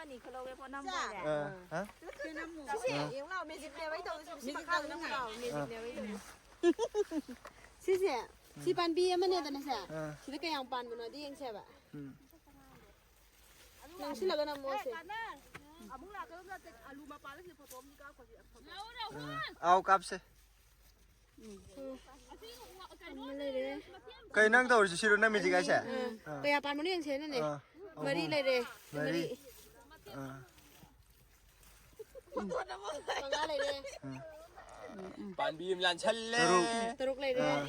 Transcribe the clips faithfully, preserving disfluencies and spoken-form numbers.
Ah, ha? Sise, si pan bi ya mane da nasa. Ah. Sida kaya ang pan mo na di yang siya ba. Hmm. Nang sila ka na mo se. Ah, au kap se. Kai nang tawr si siro na mijik aisa. Ah. Kaya pan mo ni yang siya na ne. Ah. Mari lai re. Mari. Mari. Ah. Manga lai re. Pan bim lan challe. Taruk. Taruk lai re. Ah.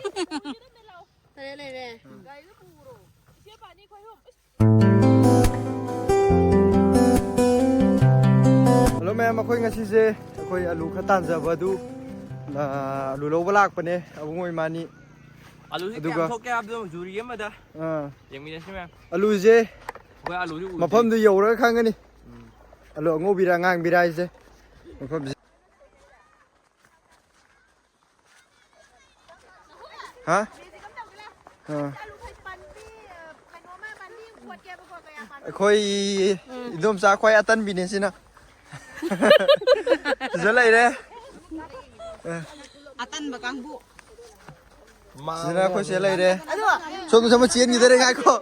Tare lai re. Hello ꯃꯌꯥꯝ, ꯑꯩꯈꯣꯏ ꯉꯁꯤꯁꯦ ꯑꯩꯈꯣꯏ ꯑꯂꯨ ꯈꯔ ꯇꯥꯟꯖꯕ ꯑꯗꯨ, ꯑ, ꯑꯂꯨ ꯂꯧꯕ ꯂꯥꯛꯄꯅꯦ ꯑꯕꯨꯡꯉꯣ ꯏꯃꯥꯅꯤ꯫ ꯑꯂꯨꯁꯦ ꯑꯗꯨꯒ ꯀꯌꯥꯝ ꯊꯣꯛꯀꯦ ꯍꯥꯏꯕꯗꯣ ꯖꯨꯔꯤ ꯑꯃꯗ ꯑꯥ꯫ ꯌꯦꯡꯃꯤꯟꯅꯁꯤ ꯃꯌꯥꯝ꯫ ꯑꯂꯨꯁꯦ ꯑꯩꯈꯣꯏ ꯑꯂꯨꯁꯦ ꯎꯗ꯭ꯔꯤ꯫ ꯃꯐꯝꯗꯨ ꯌꯧꯔꯒ ꯈꯪꯒꯅꯤ꯫ ꯎꯝ꯫ ꯑꯂꯨ ꯑꯉꯧꯕꯤꯔꯥ ꯑꯉꯥꯡꯕꯤꯔꯥ ꯍꯥꯏꯁꯦ ꯃꯐꯝꯁꯦ꯫ ꯍꯥ? ꯑꯥ꯫ ꯑꯩꯈꯣꯏ ꯏꯗꯣꯝꯆꯥ ꯈ꯭ꯋꯥꯏ ꯑꯇꯟꯕꯤꯅꯦ ꯁꯤꯅ꯫ ꯁꯤꯗ ꯂꯩꯔꯦ꯫ ꯑꯇꯟꯕ ꯀꯥꯡꯕꯨ꯫ ꯁꯤꯗꯅ ꯑꯩꯈꯣꯏ ꯆꯦ ꯂꯩꯔꯦ꯫ ꯁꯣꯝꯗ ꯁꯣꯝꯗ ꯆꯦꯟꯈꯤꯗꯣꯔꯦ, ꯉꯥꯏꯈꯣ꯫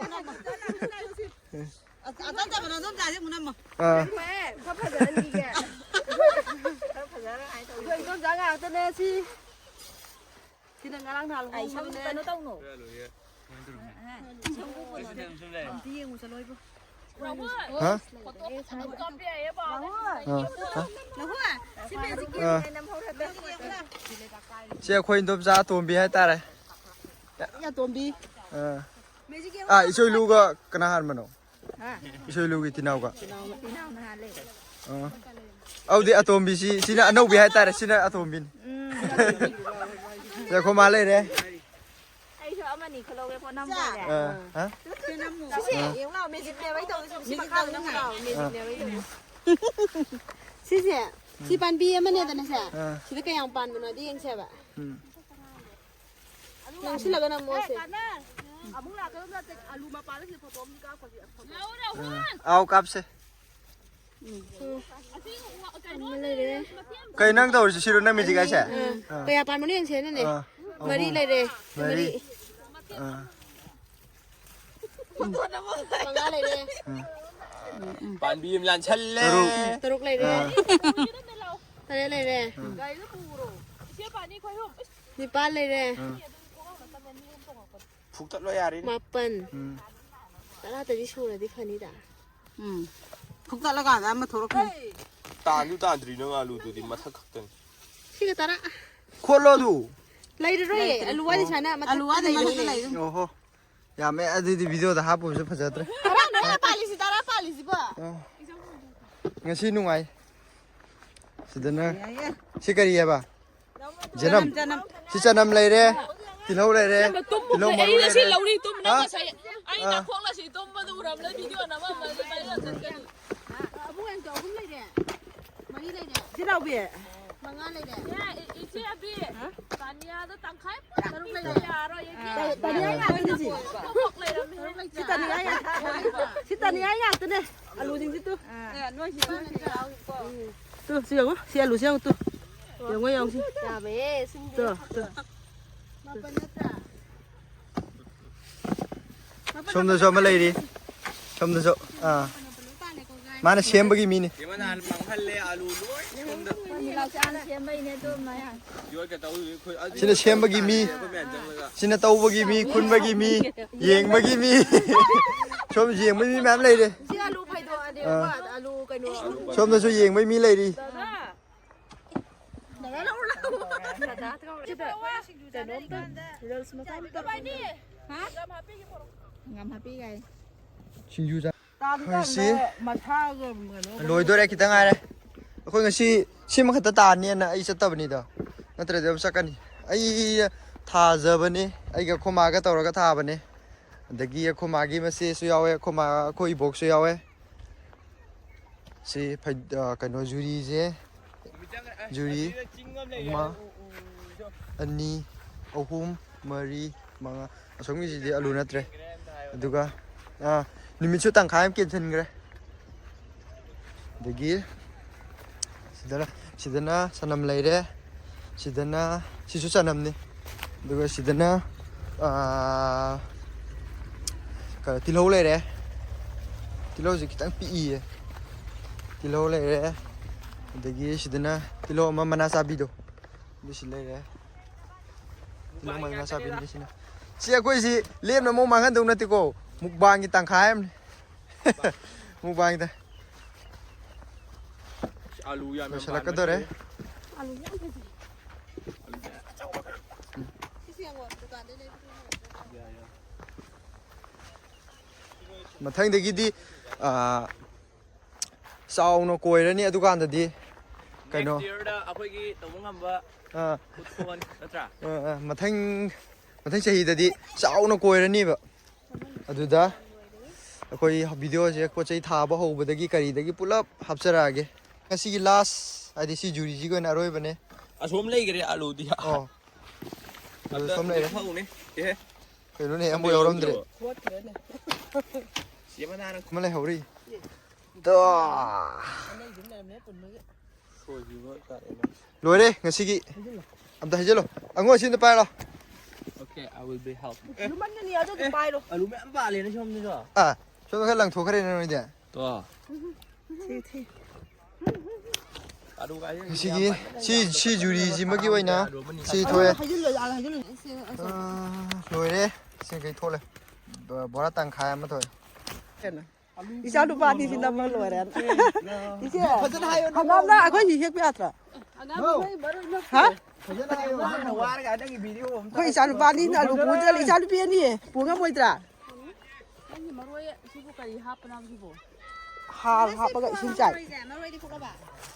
ꯑꯆꯥ, ꯑꯆꯥ, ꯆꯥꯕ ꯅꯪ ꯑꯗꯨꯝ ꯆꯥꯁꯦ, ꯃꯨꯟꯅ ꯑꯃ꯫ ꯑꯥ꯫ ꯈꯔ ꯐꯖꯍꯟꯈꯤꯒꯦ꯫ ꯈꯔ ꯐꯖꯍꯟꯈꯤꯒꯦ꯫ ꯑꯩꯈꯣꯏ ꯏꯗꯣꯝꯆꯥ ꯉꯥꯛꯇꯅꯦ ꯁꯤ꯫ ꯁꯤꯅ ꯉꯔꯥꯡ ꯅꯍꯥꯟ ꯑꯩ ꯁꯝ ꯍꯣꯡꯕꯅꯦ꯫ ꯀꯩꯅꯣ ꯇꯧꯅꯣ꯫ ꯑꯝꯇ ꯌꯦꯡꯉꯨ ꯆꯠꯂꯣ ꯏꯕꯨꯡ꯫ ꯍꯥ? ꯐꯣꯇꯣ ꯐꯖꯕ ꯀꯥꯞꯄ ꯌꯥꯏꯌꯦ ꯕꯥ꯫ ꯑꯥ, ꯍꯥ? ꯂꯧꯍꯣ, ꯁꯤ ꯃꯦꯖꯤꯛꯀꯤ ꯑꯥ꯫ ꯁꯤ ꯑꯩꯈꯣꯏ ꯏꯟꯗꯣꯝꯆꯥ ꯑꯇꯣꯝꯕꯤ ꯍꯥꯏꯇꯥꯔꯦ꯫ ꯑꯇꯣꯝꯕꯤ꯫ ꯑꯥ꯫ ꯃꯦꯖꯤꯛꯀꯤ ꯑꯥ, ꯏꯆꯣꯏꯂꯨꯒ ꯀꯅꯥ ꯍꯥꯟꯕꯅꯣ? ꯍꯥ? ꯏꯁꯣꯏꯂꯨꯒꯤ ꯇꯤꯅꯥꯎꯒ꯫ ꯇꯤꯅꯥꯎꯅ ꯍꯥꯜꯂꯦ꯫ ꯑꯥ꯫ ꯑꯗꯨꯗꯤ ꯑꯇꯣꯝꯕꯤꯁꯤ, ꯁꯤꯅ ꯑꯅꯧꯕꯤ ꯍꯥꯏꯇꯥꯔꯦ, ꯁꯤꯅ ꯑꯇꯣꯝꯕꯤꯅꯤ꯫ ꯎꯝ꯫ ꯁꯤꯗ ꯑꯩꯈꯣꯏ ꯃꯥ ꯂꯩꯔꯦ꯫ ꯑꯩꯁꯨ ꯑꯃꯅꯤ ꯈꯜꯍꯧꯒꯦ, ꯄꯣꯠ ꯅꯝꯕꯔꯁꯦ꯫ ꯑꯥ꯫ ꯍꯥ? ꯁꯤꯁꯦ ꯑꯥ꯫ ꯌꯦꯡꯉꯨ ꯂꯥꯎ, ꯃꯦꯖꯤꯛꯅꯦꯕ ꯑꯩ ꯇꯧꯔꯤꯁꯦ꯫ ꯁꯤ ꯃꯈꯥꯗ ꯅꯝꯃꯨ ꯂꯥꯎ, ꯃꯦꯖꯤꯛꯅꯦꯕ ꯑꯩ ꯇꯧꯔꯤꯁꯦ꯫ ꯁꯤꯁꯦ, ꯁꯤ ꯄꯥꯟꯕꯤ ꯑꯃꯅꯦꯗꯅ ꯁꯦ꯫ ꯑꯥ꯫ ꯁꯤꯗ ꯀꯌꯥꯝ ꯄꯥꯟꯕꯅꯣꯗꯤ ꯌꯦꯡꯁꯦꯕ꯫ ꯎꯝ꯫ ꯅꯪꯁꯤꯜꯂꯒꯅ ꯑꯃꯨꯛ ꯁꯦ꯫ ꯑꯃꯨꯛ ꯂꯥꯛꯀꯗꯧ ꯅꯠꯇꯦ, ꯑꯂꯨ ꯃꯄꯥꯟꯗ ꯁꯤꯗ ꯐꯣꯇꯣ ꯑꯃꯗꯤ ꯀꯥꯞꯈꯣꯁꯤ, ꯐꯣꯇꯣ꯫ ꯑꯥ, ꯑꯥꯎ, ꯀꯥꯞꯁꯦ꯫ ꯎꯝ꯫ ꯑꯃ ꯂꯩꯔꯦ꯫ ꯀꯩ ꯅꯪ ꯇꯧꯔꯤꯁꯤ ꯁꯤꯔꯣ ꯅꯪ ꯃꯦꯖꯤꯛ ꯍꯥꯏꯁꯦ? ꯑꯥ꯫ ꯑꯥ꯫ ꯀꯌꯥ ꯄꯥꯟꯕꯅꯣ ꯌꯦꯡꯁꯦ ꯍꯥꯏꯅꯅꯦ꯫ ꯑꯥ, ꯃꯔꯤ ꯑꯍꯨꯝ꯫ ꯂꯩꯔꯦ꯫ ꯃꯔꯤ꯫ ꯃꯔꯤ꯫ ꯑꯥ꯫ ꯃꯉꯥ ꯂꯩꯔꯦ꯫ ꯎꯝ꯫ ꯄꯥꯟꯕꯤ ꯑꯃ ꯂꯥꯟꯁꯜꯂꯦ꯫ ꯇꯔꯨꯛ꯫ ꯇꯔꯨꯛ ꯂꯩꯔꯦ꯫ ꯑꯥ꯫ ꯇꯔꯦꯠ ꯂꯩꯔꯦ꯫ ꯎꯝ꯫ ꯅꯤꯄꯥꯜ ꯂꯩꯔꯦ꯫ ꯎꯝ꯫ ꯐꯨꯛꯇꯠꯂꯣ ꯌꯥꯔꯦꯅꯦ꯫ ꯃꯥꯄꯜ꯫ ꯎꯝ꯫ ꯇꯔꯥꯗꯒꯤ ꯁꯨꯔꯗꯤ ꯐꯅꯤꯗ꯫ ꯎꯝ꯫ ꯐꯨꯛꯇꯠꯂꯀꯥꯟꯗ ꯑꯃ ꯊꯣꯛꯂꯛꯀꯅꯤ꯫ ꯇꯥꯟꯁꯨ ꯇꯥꯟꯗ꯭ꯔꯤ ꯅꯪ ꯑꯂꯨꯗꯨꯗꯤ ꯃꯊꯛ ꯈꯛꯇꯅꯤ꯫ ꯁꯤꯒ ꯇꯔꯥ꯫ ꯈꯣꯠꯂꯣ ꯑꯗꯨ꯫ ꯂꯩꯔꯔꯣꯏꯌꯦ꯫ ꯂꯩꯇ꯭ꯔꯦ꯫ ꯑꯂꯨ ꯋꯥꯠꯂꯤ ꯁꯥꯅ ꯃꯊꯛꯇ ꯑꯂꯨ ꯋꯥꯠꯂꯤ ꯂꯩꯔꯔꯣꯏꯌꯦ꯫ ꯃꯊꯛꯇ ꯂꯩꯔꯦ꯫ ꯑꯣꯍꯣ꯫ ꯌꯥꯝꯃꯦ, ꯑꯗꯨꯗꯤ video ꯗ ꯍꯥꯞꯄꯁꯨ ꯐꯖꯗ꯭ꯔꯦ꯫ ꯇꯔꯥ ꯅꯣꯏꯅ ꯄꯥꯜꯂꯤꯁꯤ, ꯇꯔꯥ ꯄꯥꯜꯂꯤꯁꯤꯕꯣ? ꯑ꯫ ꯉꯁꯤ ꯅꯨꯡꯉꯥꯏ꯫ ꯁꯤꯗꯅ ꯌꯥꯏꯌꯦ꯫ ꯁꯤ ꯀꯔꯤ ꯍꯥꯏꯕ? ꯖꯅꯝ꯫ ꯖꯅꯝ, ꯖꯅꯝ꯫ ꯁꯤ ꯆꯅꯝ ꯂꯩꯔꯦ, ꯇꯤꯜꯍꯧ ꯂꯩꯔꯦ, ꯁꯦꯝꯕ ꯇꯨꯝꯕ ꯇꯤꯜꯍꯧ ꯃꯔꯨ ꯑꯩꯅ ꯁꯤ ꯂꯩꯔꯦ꯫ ꯂꯧꯔꯤ ꯇꯨꯝꯕ ꯅꯪ ꯍꯥ? ꯉꯁꯥꯏ ꯑꯩ ꯑ꯫ ꯅꯥꯈꯣꯡꯅ ꯁꯤ ꯇꯨꯝꯕꯗꯨ ꯎꯔꯝꯂ video ꯅꯝꯃꯝꯃꯗꯤ viral ꯆꯠꯀꯅꯤ꯫ ꯑꯕꯨꯡ ꯑꯣꯏꯅ ꯑꯍꯨꯝ ꯂꯩꯔꯦ꯫ ꯃꯔꯤ ꯂꯩꯔꯦ꯫ ꯏꯆꯦ ꯅꯥꯎꯕꯤ꯫ ꯃꯉꯥ ꯂꯩꯔꯦ꯫ ꯑꯦ, ꯏ-, ꯏꯆꯦ ꯑꯕꯤ꯫ ꯍꯥ? ꯇꯥꯅꯤꯌꯥꯗꯣ ꯇꯪꯈꯥꯏ ꯑꯃ ꯇꯔꯨꯛ ꯂꯩꯔꯦ꯫ ꯌꯥꯔꯣꯏ, ꯏꯆꯦ꯫ ꯇꯥ-, ꯇꯥꯅꯤꯌꯥ ꯉꯥꯛꯇꯅꯤ ꯁꯤ꯫ ꯇꯔꯨꯛ ꯂꯩꯔꯝꯃꯦ꯫ ꯁꯤ ꯇꯥꯅꯤꯌꯥ ꯉꯥꯛ-, ꯁꯤ ꯇꯥꯅꯤꯌꯥ ꯉꯥꯛꯇꯅꯦ꯫ ꯑꯂꯨꯁꯤꯡꯁꯤ ꯇꯨ꯫ ꯑꯦ, ꯅꯣꯏꯁꯤ, ꯅꯣꯏꯁꯤ ꯌꯥꯎꯏꯀꯣ꯫ ꯎꯝ꯫ ꯇꯨ, ꯁꯤ ꯌꯦꯡꯉꯣ꯫ ꯁꯤ ꯑꯂꯨꯁꯤ ꯌꯦꯡꯉꯣ ꯇꯨ꯫ ꯌꯦꯡꯉꯣ, ꯌꯦꯡꯉꯣ ꯁꯤ꯫ ꯌꯥꯝꯃꯦ, ꯁꯤꯡꯗꯤ꯫ To, to. ꯃꯥꯄꯜ ꯅꯠꯇ꯭ꯔꯥ? ꯁꯣꯝꯗꯁꯨ ꯑꯃ ꯂꯩꯔꯤ꯫ ꯁꯣꯝꯗꯁꯨ꯫ ꯑꯥ꯫ ꯃꯥꯅ ꯁꯦꯝꯕꯒꯤ ꯃꯤꯅꯤ꯫ ꯁꯤꯃ ꯅꯍꯥꯟ ꯃꯥꯡꯍꯜꯂꯦ, ꯑꯂꯨ ꯂꯣꯏ ꯁꯣꯝꯗ꯫ ꯁꯤꯅ ꯁꯦꯝꯕꯒꯤ ꯃꯤ, ꯁꯤꯅ ꯇꯧꯕꯒꯤ ꯃꯤ, ꯈꯨꯟꯕꯒꯤ ꯃꯤ, ꯌꯦꯡꯕꯒꯤ ꯃꯤ꯫ ꯁꯣꯝ ꯌꯦꯡꯕꯒꯤ ꯃꯤ ꯃꯌꯥꯝ ꯂꯩꯔꯦ꯫ ꯁꯤ ꯑꯂꯨ ꯐꯩꯗꯣꯛꯑꯗꯤ ꯑꯥ꯫ ꯑꯂꯨ ꯀꯩꯅꯣ꯫ ꯁꯣꯝꯗꯁꯨ ꯌꯦꯡꯕꯒꯤ ꯃꯤ ꯂꯩꯔꯤ꯫ ꯗꯥꯗꯥ꯫ ꯗꯥꯗꯥ ꯂꯧꯔꯨ ꯂꯥꯛꯑꯣ꯫ ꯗꯥꯗꯥ ꯀꯧꯔꯦ꯫ ꯁꯤꯗ ꯀꯩꯅꯣꯝꯇ reels ꯃꯆꯥ ꯑꯝꯇ꯫ ꯍꯥ? ꯍꯪꯒꯥꯝ ꯍꯥꯞꯄꯤꯒꯦ꯫ ꯁꯤꯡꯖꯨ ꯆꯥ-, ꯇꯥꯗꯤ ꯑꯩꯈꯣꯏꯁꯤ ꯇꯥꯗꯦ, ꯃꯊꯥꯒ ꯀꯩꯅꯣꯒ ꯂꯣꯏꯗꯣꯔꯦ, ꯈꯤꯇꯪ ꯉꯥꯏꯔꯦ꯫ ꯑꯩꯈꯣꯏ ꯉꯁꯤ ꯁꯤꯃꯈꯛꯇ ꯇꯥꯅꯤꯅ ꯑꯩ ꯆꯠꯇꯕꯅꯤꯗꯣ, ꯅꯠꯇ꯭ꯔꯗꯤ ꯑꯗꯨꯝ ꯆꯠꯀꯅꯤ꯫ ꯑꯩ ꯊꯥꯖꯕꯅꯤ, ꯑꯩꯒ ꯑꯩꯈꯣꯏ ꯃꯥꯒ ꯇꯧꯔꯒ ꯊꯥꯕꯅꯦ꯫ ꯑꯗꯒꯤ ꯑꯩꯈꯣꯏ ꯃꯥꯒꯤ ꯃꯆꯦꯁꯨ ꯌꯥꯎꯋꯦ, ꯑꯩꯈꯣꯏ ꯃꯥ, ꯑꯩꯈꯣꯏ ꯏꯕꯣꯛꯁꯨ ꯌꯥꯎꯋꯦ꯫ ꯁꯤ ꯐꯩ-, ꯑ, ꯀꯩꯅꯣ, ꯖꯨꯔꯤꯁꯦ, ꯖꯨꯔꯤ ꯑꯃ, ꯑꯅꯤ, ꯑꯍꯨꯝ, ꯃꯔꯤ, ꯃꯉꯥ꯫ ꯑꯁꯣꯝꯒꯤꯁꯤꯗꯤ ꯑꯂꯨ ꯅꯠꯇ꯭ꯔꯦ꯫ ꯑꯗꯨꯒ, ꯑ, ꯅꯨꯃꯤꯠꯁꯨ ꯇꯪꯈꯥꯏ ꯑꯃ ꯀꯦꯟꯁꯤꯟꯈ꯭ꯔꯦ꯫ Adagi sidana, sidana sanam leire. Sidana sisu sanamni. Aduga sidana, ah, ka tilhou leire. Tilhou je khitang pi ye. Tilhou leire. Adagi sidana tilhou ma mana sabi do. Bisi leire. Tilhou ma mana sabi ni sina. Si akoi si lemna mo mangan dong na tiko. Mukbang ni tangkhaim. Mukbang ta. Alu ya. Masala ka dore. Alu ya. Sisi yang dukan de. Ya, ya. Mathang de gidi, ah, sauna koirani adukan da di. Kaino. Next year da akhoi gi tawang amba. Ah. Utkhon, natra? Ah, ah, mathang, mathang sahi da di sauna koirani ba. Aduda, akhoi video je ko chai tha ba ho ba dagi kari dagi pulap hapsara age. Kasi gi last, adi si juri ji ko na roi bane. Asom lei gere alu dia. Oh. Alu som lei. Hau ne. Eh. Kaino ne ambo yorom dre. Siapa nara? Malai hauri. Da. Loire, ngasigi. Amta hajalo. Ango sin pai lo. Okay, I will be help. Luman ni aja tu pai lo. Alu me amba le na shom ni do. Ah, shom ka lang thokare na ni dia. To. Alu ka. Sigi, si, si juri ji magi wai na. Si thoe. Hajalo, ala hajalo. Ah, loire, si kai thole. Bora tang khaya ma thoe. Isa lupa ni sinda mang luaran. Isa. Hanam na aku hi hek piatra. Ha? Aku isa lupa ni na lu bujal isa lupa ni. Bunga moitra. Hal hapa ga isin chai.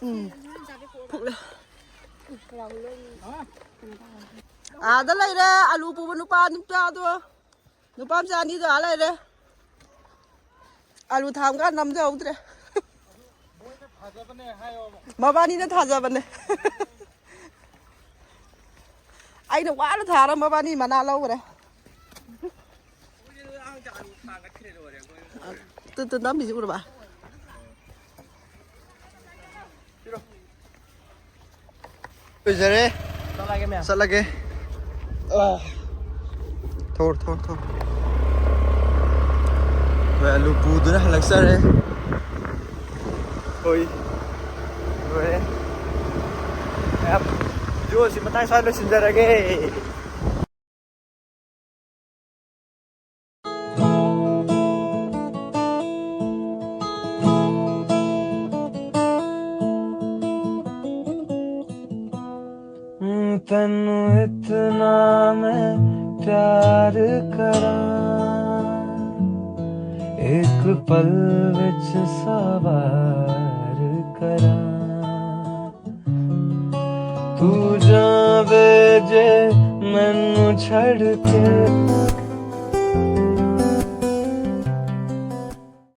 Hmm. Ada lai re alu pu nu pa nu ta do. Nupam sa ani do alai re. Alu tham ga nam de utre. Mabani na thaja bane. Ai no wala thara mabani mana lo re. Tu tu nam biji urba. Jare. Salage. Ah. Thor, thor, thor. Weh, alu pu dura halak sare. Oi. Weh. Yap. Jo si matai sa lo sinjarage. ਤੈਨੂੰ ਇਤਨਾ ਮੈਂ ਪਿਆਰ ਕਰਾਂ, ਇੱਕ ਪਲ ਵਿੱਚ ਸਵਾਰ ਕਰਾਂ। ਤੂੰ ਜਾਵੇ ਜੇ ਮੈਨੂੰ ਛੱਡ ਕੇ।